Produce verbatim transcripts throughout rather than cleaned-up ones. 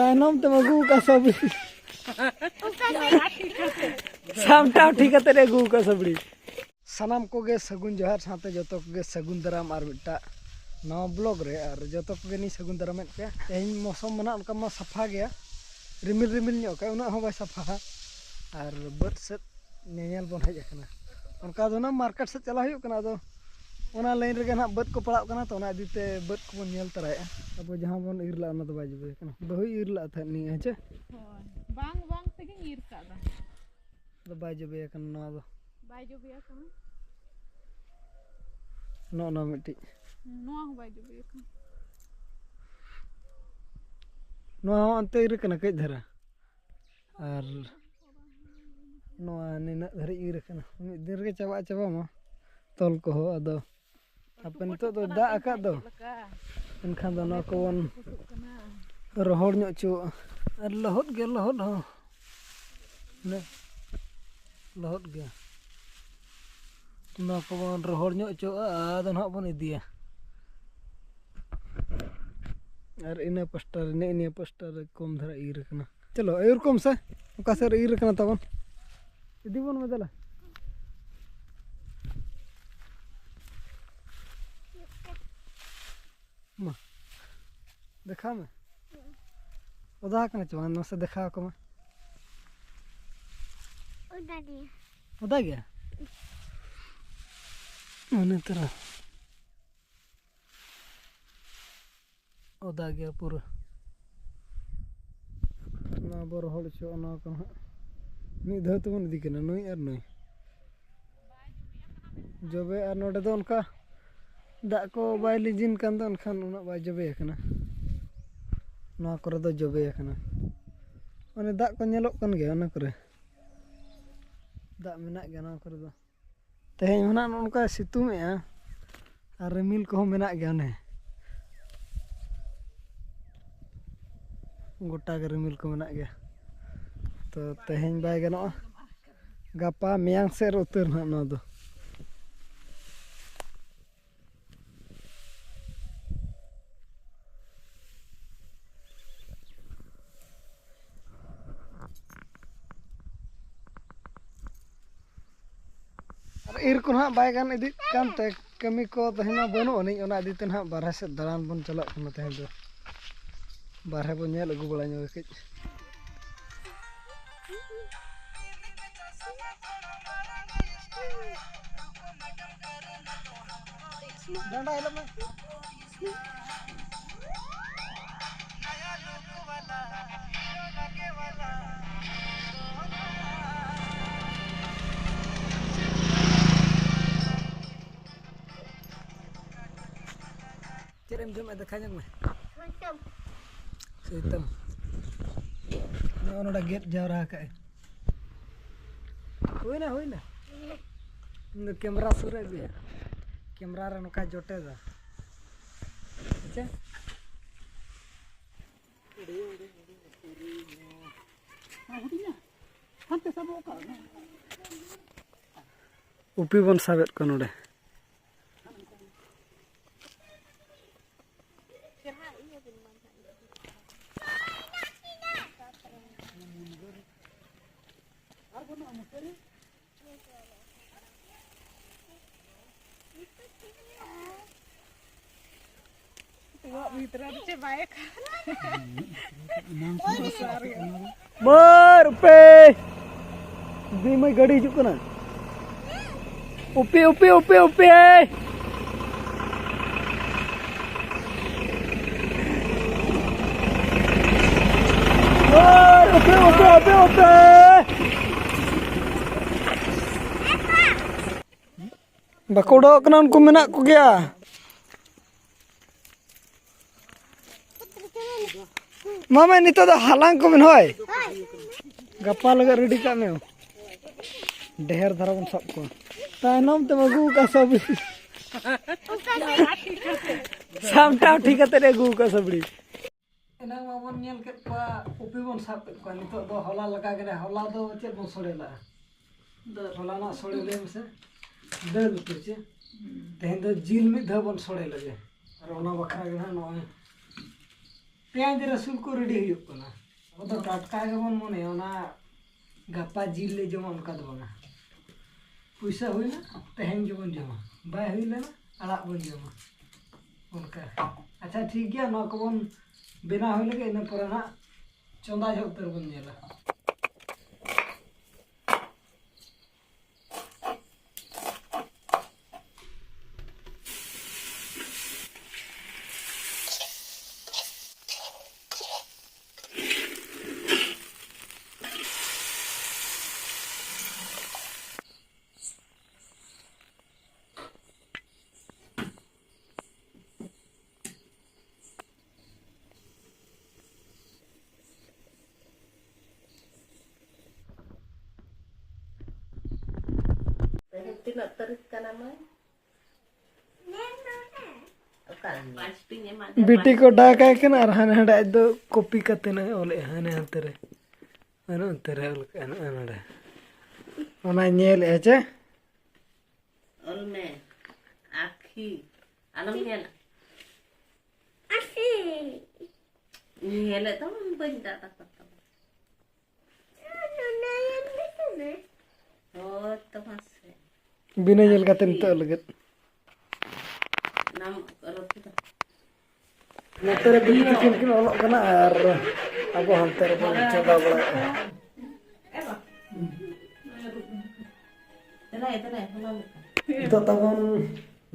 ᱛᱟᱭᱱᱚᱢ ᱛᱮᱢ ᱟᱹᱜᱩ ᱟᱠᱟᱫ ᱥᱟᱵᱲᱤ᱾ ᱥᱟᱢᱴᱟᱣ ᱴᱷᱤᱠ ᱠᱟᱛᱮ ᱨᱮ ᱟᱹᱜᱩ ᱟᱠᱟᱫ ᱥᱟᱵᱲᱤ᱾ ᱥᱟᱱᱟᱢ ᱠᱚᱜᱮ ᱥᱟᱹᱜᱩᱱ ᱡᱚᱦᱟᱨ, ᱥᱟᱶᱛᱮ ᱡᱚᱛᱚ ᱠᱚᱜᱮ ᱥᱟᱹᱜᱩᱱ ᱫᱟᱨᱟᱢ ᱟᱨ ᱢᱤᱫᱴᱟᱜ ᱱᱟᱣᱟ ᱵᱞᱚᱜ ᱨᱮ᱾ ᱟᱨ ᱡᱚᱛᱚ ᱠᱚᱜᱮ ᱞᱤᱧ ᱥᱟᱹᱜᱩᱱ ᱫᱟᱨᱟᱢᱮᱫ ᱯᱮᱭᱟ᱾ ᱛᱮᱦᱮᱧ ᱢᱳᱥᱚᱢ ᱢᱟ ᱱᱟᱜ ᱚᱱᱠᱟ ᱢᱟ ᱥᱟᱯᱷᱟ ᱜᱮᱭᱟ, ᱨᱤᱢᱤᱞ ᱨᱤᱢᱤᱞ ᱧᱚᱜ ᱠᱟᱜᱼᱟ, ᱩᱱᱟᱹᱜ ᱦᱚᱸ ᱵᱟᱭ ᱥᱟᱯᱷᱟᱣᱟ᱾ ᱟᱨ ᱵᱟᱹᱫᱽ ᱥᱮᱫ ᱧᱮᱧᱮᱞ ᱵᱚᱱ ᱦᱮᱡ ᱟᱠᱟᱱᱟ᱾ ᱚᱱᱠᱟ ᱫᱚ ᱱᱟᱜ ᱢᱟᱨᱠᱮᱴ ᱥᱮᱫ ᱪᱟᱞᱟᱣ ᱦᱩᱭᱩᱜ ᱠᱟᱱᱟ, ᱟᱫᱚ ᱚᱱᱟ ᱞᱟᱭᱤᱱ ᱨᱮᱜᱮ ᱱᱟᱜ ᱵᱟᱹᱫᱽ ᱠᱚ ᱯᱟᱲᱟᱜ ᱠᱟᱱᱟ, ᱛᱚ ᱚᱱᱟ ᱤᱫᱤ ᱛᱮ ᱵᱟᱹᱫᱽ ᱠᱚᱵᱚᱱ ᱧᱮᱞ ᱛᱟᱨᱟᱭᱮᱫᱼᱟ᱾ ᱟᱵᱚ ᱡᱟᱦᱟᱸ ᱵᱚᱱ ᱤᱨ ᱞᱟᱜᱼᱟ, ᱚᱱᱟ ᱫᱚ ᱵᱟᱭ ᱡᱚᱵᱮ ᱟᱠᱟᱱᱟ, ᱵᱟᱹᱦᱩᱭ ᱤᱨ ᱞᱟᱜ ᱛᱟᱦᱮᱸᱫ ᱱᱤᱭᱟᱹ, ᱦᱮᱸ ᱪᱮ? ᱦᱳᱭ, ᱵᱟᱝ ᱵᱟᱝ ᱛᱮᱜᱮᱧ ᱤᱨ ᱠᱟᱜ ᱫᱟ᱾ ᱟᱫᱚ ᱵᱟᱭ ᱡᱚᱵᱮ ᱟᱠᱟᱱᱟ ᱱᱚᱣᱟ ᱫᱚ᱾ ᱵᱟᱭ ᱡᱚᱵᱮ ᱟᱠᱟᱱᱟ᱾ ᱱᱚᱜᱼᱚ ᱱᱚᱣᱟ ᱢᱤᱫᱴᱤᱡ᱾ ᱱᱚᱣᱟ ᱦᱚᱸ ᱵᱟᱭ ᱡᱚᱵᱮ ᱟᱠᱟᱱᱟ᱾ ᱱᱚᱣᱟ ᱦᱚᱸ ᱚᱱᱛᱮ ᱤᱨ ᱠᱟᱱᱟ ᱠᱟᱹᱡ ᱫᱷᱟᱨᱟ᱾ ᱟᱨ ᱱᱚᱣᱟ ᱱᱤᱱᱟᱹᱜ ᱫᱷᱟᱹᱨᱤᱡ ᱤᱨ ᱠᱟᱱᱟ, ᱢᱤᱫ ᱫᱤᱱ ᱨᱮᱜᱮ ᱪᱟᱵᱟᱜᱼᱟ, ᱪᱟᱵᱟ ᱢᱟ ᱛᱚᱞ ᱠᱚᱦᱚᱸ᱾ ᱟᱫᱚ ᱦᱟᱯᱮ, ᱱᱤᱛᱚᱜ ᱫᱚ ᱫᱟᱜ ᱟᱠᱟᱫ ᱫᱚ, ᱮᱱᱠᱷᱟᱱ ᱫᱚ ᱱᱚᱣᱟ ᱠᱚᱵᱚᱱ ᱨᱚᱦᱚᱲ ᱧᱚᱜ ᱦᱚᱪᱚᱣᱟᱜᱼᱟ᱾ ᱟᱨ ᱞᱚᱦᱚᱫ ᱜᱮ ᱞᱚᱦᱚᱫ ᱦᱚᱸ, ᱞᱚᱦᱚᱫ ᱜᱮ᱾ ᱱᱚᱣᱟ ᱠᱚᱵᱚᱱ ᱨᱚᱦᱚᱲ ᱧᱚᱜ ᱦᱚᱪᱚᱣᱟᱜᱼᱟ, ᱟᱫᱚ ᱱᱟᱦᱟᱜ ᱵᱚᱱ ᱤᱫᱤᱭᱟ᱾ ᱟᱨ ᱤᱱᱟᱹ ᱯᱟᱥᱴᱟ ᱨᱮ, ᱱᱮᱜᱼᱮ ᱱᱤᱭᱟᱹ ᱯᱟᱥᱴᱟ ᱨᱮ ᱠᱚᱢ ᱫᱷᱟᱨᱟ ᱤᱨ ᱠᱟᱱᱟ᱾ ᱪᱚᱞᱚ, ᱟᱹᱭᱩᱨ ᱠᱚᱢ ᱥᱮ, ᱚᱠᱟ ᱥᱮᱫ ᱨᱮ ᱤᱨ ᱠᱟᱱᱟ ᱛᱟᱵᱚᱱ᱾ ᱤᱫᱤ ᱵᱚᱱ ᱢᱮ ᱫᱮᱞᱟ᱾ ᱢᱟ, ᱫᱮᱠᱷᱟᱣ ᱢᱮ᱾ ᱚᱫᱟ ᱠᱟᱱᱟ ᱪᱮ ᱵᱟᱝ? ᱢᱟᱥᱮ ᱫᱮᱠᱷᱟᱣ ᱟᱠᱚ ᱢᱮ᱾ ᱚᱫᱟ ᱜᱮᱭᱟ᱾ ᱚᱫᱟ ᱜᱮᱭᱟ? ᱢᱟᱱᱮ ᱛᱚᱨᱟ᱾ ᱚᱫᱟ ᱜᱮᱭᱟ ᱯᱩᱨᱟᱹ᱾ ᱱᱚᱣᱟ ᱵᱚ ᱨᱚᱦᱚᱲ ᱦᱚᱪᱚᱣᱟᱜᱼᱟ, ᱱᱚᱣᱟ ᱠᱚ ᱦᱟᱸᱜ ᱢᱤᱫ ᱫᱷᱟᱣ ᱛᱮᱵᱚᱱ ᱤᱫᱤ ᱠᱟᱱᱟ, ᱱᱩᱭ ᱟᱨ ᱱᱩᱭ᱾ ᱡᱚᱵᱮ ᱟᱨ ᱱᱚᱰᱮ ᱫᱚ ᱚᱱᱠᱟ ᱫᱟᱜ ᱠᱚ ᱵᱟᱭ ᱞᱤᱸᱡᱤᱱ ᱠᱟᱱ ᱫᱚ, ᱮᱱᱠᱷᱟᱱ ᱩᱱᱟᱹᱜ ᱵᱟᱭ ᱡᱚᱵᱮ ᱟᱠᱟᱱᱟ᱾ ᱱᱚᱣᱟ ᱠᱚᱨᱮ ᱫᱚ ᱡᱚᱵᱮ ᱟᱠᱟᱱᱟ, ᱢᱟᱱᱮ ᱫᱟᱜ ᱠᱚ ᱧᱮᱞᱚᱜ ᱠᱟᱱ ᱜᱮᱭᱟ, ᱚᱱᱟ ᱠᱚᱨᱮ ᱫᱟᱜ ᱢᱮᱱᱟᱜ ᱜᱮᱭᱟ ᱱᱚᱣᱟ ᱠᱚᱨᱮ ᱫᱚ᱾ ᱛᱮᱦᱮᱧ ᱦᱚᱸ ᱱᱟᱜ ᱱᱚᱜᱼᱚ ᱱᱚᱝᱠᱟᱭ ᱥᱤᱛᱩᱝ ᱮᱜᱼᱟ ᱟᱨ ᱨᱤᱢᱤᱞ ᱠᱚᱦᱚᱸ ᱢᱮᱱᱟᱜ ᱜᱮᱭᱟ᱾ ᱚᱱᱮ ᱜᱚᱴᱟ ᱜᱮ ᱨᱤᱢᱤᱞ ᱠᱚ ᱢᱮᱱᱟᱜ ᱜᱮᱭᱟ, ᱛᱚ ᱛᱮᱦᱮᱧ ᱵᱟᱭ ᱜᱟᱱᱚᱜᱼᱟ, ᱜᱟᱯᱟ ᱢᱮᱭᱟᱝ ᱥᱮᱫ ᱨᱮ ᱩᱛᱟᱹᱨ ᱱᱟᱜ ᱱᱚᱣᱟ ᱫᱚ᱾ ᱤᱨ ᱠᱚ ᱱᱟᱦᱟᱜ ᱵᱟᱭ ᱜᱟᱱ ᱤᱫᱤᱜ ᱠᱟᱱᱛᱮ, ᱠᱟᱹᱢᱤ ᱠᱚ ᱛᱮᱦᱮᱧ ᱢᱟ ᱵᱟᱹᱱᱩᱜ ᱟᱹᱱᱤᱡ, ᱚᱱᱟ ᱤᱫᱤ ᱛᱮ ᱱᱟᱦᱟᱜ ᱵᱟᱨᱦᱮ ᱥᱮᱫ ᱫᱟᱬᱟᱱ ᱵᱚᱱ ᱪᱟᱞᱟᱜ ᱠᱟᱱᱟ ᱛᱮᱦᱮᱧ ᱫᱚ᱾ ᱵᱟᱨᱦᱮ ᱵᱚᱱ ᱧᱮᱞ ᱟᱹᱜᱩ ᱵᱟᱲᱟ ᱧᱚᱜᱟ ᱠᱟᱹᱡ᱾ ᱰᱟᱸᱰᱟ ᱦᱤᱞᱳᱜ ᱢᱮ᱾ ᱪᱮᱫ ᱮᱢ ᱡᱚᱢᱮᱫ? ᱫᱮᱠᱷᱟ ᱧᱚᱜ ᱢᱮ᱾ ᱥᱩᱭᱛᱟᱹᱢ᱾ ᱱᱚᱜᱼᱚ ᱱᱚᱰᱮ ᱜᱮᱫ ᱡᱟᱣᱨᱟ ᱟᱠᱟᱫ᱾ ᱦᱩᱭᱱᱟ, ᱦᱩᱭᱱᱟ᱾ ᱤᱧ ᱫᱚ ᱠᱮᱢᱨᱟ ᱥᱩᱨ ᱨᱮ ᱟᱹᱜᱩᱭᱟ᱾ ᱠᱮᱢᱨᱟ ᱨᱮ ᱱᱚᱝᱠᱟ ᱡᱚᱴᱮᱫᱟ᱾ ᱟᱪᱪᱷᱟ᱾ ᱩᱯᱤ ᱵᱚᱱ ᱥᱟᱵᱮᱫ ᱠᱚᱣᱟ ᱱᱚᱰᱮ᱾ ᱵᱚᱦᱚᱜ ᱵᱷᱤᱛᱨᱤ ᱨᱮ ᱪᱮᱫ ᱵᱟᱭ ᱠᱷᱟᱱ᱾ ᱵᱚᱨ ᱩᱯᱮ! ᱫᱤ ᱢᱟᱹᱭ, ᱜᱟᱹᱰᱤ ᱦᱤᱡᱩᱜ ᱠᱟᱱᱟ᱾ ᱩᱯᱮ, ᱩᱯᱮ, ᱩᱯᱮ, ᱩᱯᱮ! ᱵᱚᱨ ᱩᱯᱮ, ᱩᱯᱮ, ᱩᱯᱮ, ᱩᱯᱮ! ᱵᱟᱠᱚ ᱩᱰᱟᱹᱣᱚᱜ ᱠᱟᱱᱟ, ᱩᱱᱠᱩ ᱢᱮᱱᱟᱜ ᱠᱚᱜᱮᱭᱟ᱾ ᱢᱟᱢᱟ, ᱱᱤᱛᱚᱜ ᱫᱚ ᱦᱟᱞᱟᱝ ᱠᱚᱵᱮᱱ ᱦᱳᱭ᱾ ᱜᱟᱯᱟ ᱞᱟᱹᱜᱤᱫ ᱨᱮᱰᱤ ᱠᱟᱜ ᱢᱮ᱾ ᱰᱷᱮᱨ ᱫᱷᱟᱨᱟ ᱵᱚᱱ ᱥᱟᱵ ᱠᱚᱣᱟ᱾ ᱛᱟᱭᱱᱚᱢ ᱛᱮᱢ ᱟᱹᱜᱩ ᱟᱠᱟᱫ ᱥᱟᱵᱲᱤ᱾ ᱥᱟᱢᱴᱟᱣ ᱴᱷᱤᱠ ᱠᱟᱛᱮ ᱟᱹᱜᱩ ᱟᱠᱟᱫ ᱥᱟᱵᱲᱤ᱾ ᱮᱱᱟᱝ ᱢᱟᱵᱚᱱ ᱧᱮᱞ ᱠᱮᱫ ᱠᱚᱣᱟ, ᱩᱯᱤ ᱵᱚᱱ ᱥᱟᱵ ᱠᱮᱫ ᱠᱚᱣᱟ᱾ ᱱᱤᱛᱚᱜ ᱫᱚ ᱦᱚᱞᱟ ᱞᱮᱠᱟ ᱜᱮ ᱱᱟᱦᱟᱜ, ᱦᱚᱞᱟ ᱫᱚ ᱪᱮᱫ ᱵᱚᱱ ᱥᱚᱲᱮ ᱞᱟᱜᱼᱟ? ᱫᱟᱹᱞ᱾ ᱦᱚᱞᱟᱱᱟᱜ ᱥᱚᱲᱮ ᱞᱟᱹᱭ ᱢᱮᱥᱮ᱾ ᱫᱟᱹᱞ ᱩᱛᱩ ᱪᱮ? ᱦᱩᱸ᱾ ᱛᱮᱦᱮᱧ ᱫᱚ ᱡᱤᱞ ᱢᱤᱫ ᱫᱷᱟᱣ ᱵᱚᱱ ᱥᱚᱲᱮ ᱞᱮᱜᱮ᱾ ᱟᱨ ᱚᱱᱟ ᱵᱟᱠᱷᱨᱟ ᱜᱮ ᱱᱟᱦᱟᱜ ᱱᱚᱜᱼᱚᱭ ᱯᱮᱸᱭᱟᱡᱽ ᱨᱟᱹᱥᱩᱱ ᱠᱚ ᱨᱮᱰᱤ ᱦᱩᱭᱩᱜ ᱠᱟᱱᱟ᱾ ᱟᱵᱚ ᱫᱚ ᱴᱟᱴᱠᱟ ᱜᱮᱵᱚᱱ ᱢᱚᱱᱮᱭᱟ, ᱚᱱᱟ ᱜᱟᱯᱟ ᱡᱤᱞ ᱞᱮ ᱡᱚᱢᱟ ᱚᱱᱠᱟ ᱫᱚ ᱵᱟᱝᱟ᱾ ᱯᱩᱭᱥᱟᱹ ᱦᱩᱭᱱᱟ, ᱛᱮᱦᱮᱧ ᱜᱮᱵᱚᱱ ᱡᱚᱢᱟ, ᱵᱟᱭ ᱦᱩᱭ ᱞᱮᱱᱟ, ᱟᱲᱟᱜ ᱵᱚᱱ ᱡᱚᱢᱟ᱾ ᱚᱱᱠᱟ᱾ ᱟᱪᱪᱷᱟ, ᱴᱷᱤᱠ ᱜᱮᱭᱟ, ᱱᱚᱣᱟ ᱠᱚᱵᱚᱱ ᱵᱮᱱᱟᱣ ᱦᱩᱭ ᱞᱮᱜᱮ, ᱤᱱᱟᱹ ᱯᱚᱨᱮ ᱱᱟᱜ ᱪᱚᱸᱫᱟ ᱡᱚᱦᱚᱜ ᱩᱛᱟᱹᱨ ᱵᱚᱱ ᱧᱮᱞᱟ᱾ ᱛᱮᱦᱮᱧ ᱛᱤᱱᱟᱹᱜ ᱛᱟᱹᱨᱤᱠᱷ ᱠᱟᱱᱟ ᱢᱟᱹᱭ? ᱚᱠᱟ ᱨᱮ? ᱵᱤᱴᱤ ᱠᱚ ᱰᱟᱠ ᱟᱭ ᱠᱟᱱᱟ ᱟᱨ ᱦᱟᱱᱮ ᱦᱟᱸᱰᱮ ᱟᱡ ᱫᱚ ᱠᱚᱯᱤ ᱠᱟᱛᱮ ᱱᱟᱜ ᱚᱞᱮᱜᱼᱟ, ᱦᱟᱱᱮ ᱦᱟᱱᱛᱮ ᱨᱮ, ᱦᱟᱱᱮ ᱚᱱᱛᱮ ᱨᱮ ᱚᱞ ᱠᱟᱜᱼᱟ, ᱱᱚᱜᱼᱚᱭ ᱱᱚᱰᱮ᱾ ᱚᱱᱟ ᱧᱮᱞᱮᱜᱼᱟ ᱪᱮ? ᱚᱞ ᱢᱮ᱾ ᱟᱹᱠᱷᱤ᱾ ᱟᱞᱚᱢ ᱧᱮᱞᱟ᱾ ᱟᱹᱠᱷᱤ᱾ ᱧᱮᱞᱮᱫ ᱫᱚ ᱵᱟᱹᱧ ᱫᱟᱫᱟ ᱠᱚ ᱛᱟᱢᱟ᱾ ᱦᱳᱭ ᱛᱚ ᱢᱟᱥᱮ᱾ ᱵᱤᱱᱟᱹ ᱧᱮᱞ ᱠᱟᱛᱮ ᱱᱤᱛᱚᱜ ᱞᱟᱹᱜᱤᱫ᱾ ᱚᱱᱟᱢ ᱟᱞᱚ ᱠᱮᱫᱟ᱾ ᱱᱚᱛᱮ ᱨᱮ ᱵᱤᱴᱤ ᱛᱟᱹᱠᱤᱱ ᱠᱤᱱ ᱚᱞᱚᱜ ᱠᱟᱱᱟ ᱟᱨ ᱟᱵᱚ ᱦᱟᱱᱛᱮ ᱨᱮᱵᱚᱱ ᱪᱚᱸᱫᱟ ᱵᱟᱲᱟᱭᱮᱫᱼᱟ᱾ ᱱᱤᱛᱚᱜ ᱛᱟᱵᱚᱱ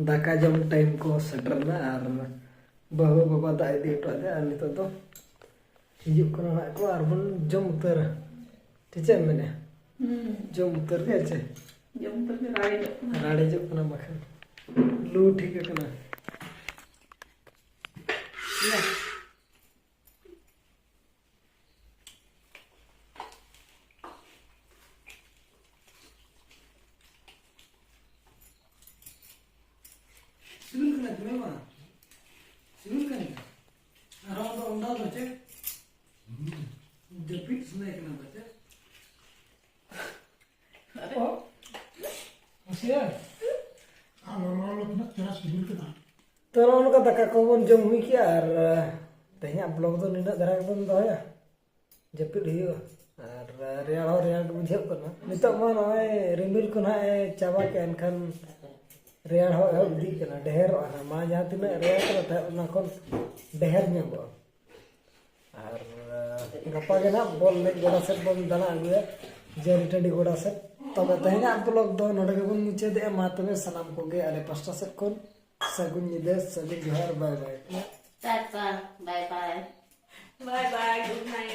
ᱫᱟᱠᱟ ᱡᱚᱢ ᱴᱟᱭᱤᱢ ᱠᱚ ᱥᱮᱴᱮᱨ ᱮᱱᱟ ᱟᱨ ᱵᱟᱹᱦᱩ ᱵᱟᱵᱟ ᱫᱟᱜ ᱤᱫᱤ ᱦᱚᱴᱚ ᱟᱫᱮᱭᱟ ᱟᱨ ᱱᱤᱛᱚᱜ ᱫᱚ ᱦᱤᱡᱩᱜ ᱠᱟᱱᱟ ᱱᱟᱜ ᱠᱚ ᱟᱨ ᱵᱚᱱ ᱡᱚᱢ ᱩᱛᱟᱹᱨᱟ᱾ ᱪᱮ ᱪᱮᱫ ᱮᱢ ᱢᱮᱱᱮᱫᱼᱟ? ᱦᱩᱸ᱾ ᱡᱚᱢ ᱩᱛᱟᱹᱨ ᱜᱮ ᱪᱮ? ᱡᱚᱢ ᱩᱛᱟᱹᱨ ᱜᱮ ᱨᱟᱲᱮᱡᱚᱜ ᱠᱟᱱᱟ᱾ ᱨᱟᱲᱮᱡᱚᱜ ᱠᱟᱱᱟ ᱵᱟᱠᱷᱟᱱ᱾ ᱞᱩ ᱴᱷᱤᱠ ᱟᱠᱟᱱᱟ᱾ ᱞᱮ᱾ ᱥᱤᱵᱤᱞ ᱠᱟᱱᱟ ᱠᱤ ᱵᱟᱝ? ᱥᱤᱵᱤᱞ ᱠᱟᱱ ᱜᱮᱭᱟ᱾ ᱟᱨ ᱟᱢ ᱫᱚ ᱚᱱᱰᱟ ᱫᱚ ᱪᱮᱫ? ᱡᱟᱹᱯᱤᱫ ᱥᱟᱱᱟᱭᱮ ᱠᱟᱱᱟ ᱯᱟᱪᱮ? ᱚ? ᱦᱩᱥᱤᱭᱟᱹᱨ? ᱟᱨ ᱞᱚᱞᱚ ᱞᱚᱞᱚ ᱛᱤᱱᱟᱹᱜ ᱪᱮᱦᱨᱟ ᱥᱤᱵᱤᱞ ᱠᱟᱱᱟ᱾ ᱛᱚ, ᱱᱚᱜᱼᱚ ᱱᱚᱝᱠᱟ ᱫᱟᱠᱟ ᱠᱚᱵᱚᱱ ᱡᱚᱢ ᱦᱩᱭ ᱠᱮᱜᱼᱟ ᱟᱨ, ᱛᱮᱦᱮᱧᱟᱜ vlog ᱫᱚ ᱱᱤᱱᱟᱹᱜ ᱫᱷᱟᱨᱟ ᱜᱮᱵᱚᱱ ᱫᱚᱦᱚᱭᱟ᱾ ᱡᱟᱹᱯᱤᱫ ᱦᱩᱭᱩᱜᱼᱟ᱾ ᱟᱨ ᱨᱮᱭᱟᱲ ᱦᱚᱸ ᱨᱮᱭᱟᱲ ᱜᱮ ᱵᱩᱡᱷᱟᱹᱜ ᱠᱟᱱᱟ᱾ ᱱᱤᱛᱚᱜ ᱢᱟ ᱱᱚᱜᱼᱚᱭ ᱨᱤᱢᱤᱞ ᱠᱚ ᱱᱟᱦᱟᱜ ᱮ ᱪᱟᱵᱟ ᱠᱮᱫᱼᱟ, ᱮᱱᱠᱷᱟᱱ ᱨᱮᱭᱟᱲ ᱦᱚᱸ ᱮᱦᱚᱵ ᱤᱫᱤᱜ ᱠᱟᱱᱟ, ᱰᱷᱮᱨᱚᱜᱼᱟ ᱱᱟᱦᱟᱜ᱾ ᱢᱟ ᱡᱟᱦᱟᱸ ᱛᱤᱱᱟᱹᱜ ᱨᱮᱭᱟᱲ ᱠᱟᱱᱟ ᱛᱟᱦᱮᱸᱫ, ᱚᱱᱟ ᱠᱷᱚᱱ ᱰᱷᱮᱨ ᱧᱚᱜᱚᱜᱼᱟ᱾ ᱟᱨ ᱜᱟᱯᱟ ᱜᱮ ᱱᱟᱦᱟᱜ ᱵᱚᱞ ᱮᱱᱮᱡ ᱜᱚᱰᱟ ᱥᱮᱫ ᱵᱚᱱ ᱫᱟᱬᱟ ᱟᱹᱜᱩᱭᱟ, ᱡᱟᱹᱨᱤ ᱴᱟᱺᱰᱤ ᱜᱚᱰᱟ ᱥᱮᱫ᱾ ᱛᱚᱵᱮ ᱛᱮᱦᱮᱧᱟᱜ ᱵᱞᱚᱜ ᱫᱚ ᱱᱚᱰᱮ ᱜᱮᱵᱚᱱ ᱢᱩᱪᱟᱹᱫᱮᱜᱼᱟ᱾ ᱢᱟ ᱛᱚᱵᱮ ᱥᱟᱱᱟᱢ ᱠᱚᱜᱮ ᱟᱞᱮ ᱯᱟᱥᱴᱟ ᱥᱮᱫ ᱠᱷᱚᱱ ᱥᱟᱹᱜᱩᱱ ᱧᱤᱫᱟᱹ, ᱥᱟᱹᱜᱩᱱ ᱡᱚᱦᱟᱨ, ᱵᱟᱭ ᱵᱟᱭ᱾ ᱴᱟᱴᱟ, ᱵᱟᱭ ᱵᱟᱭ᱾ Bye bye, good night.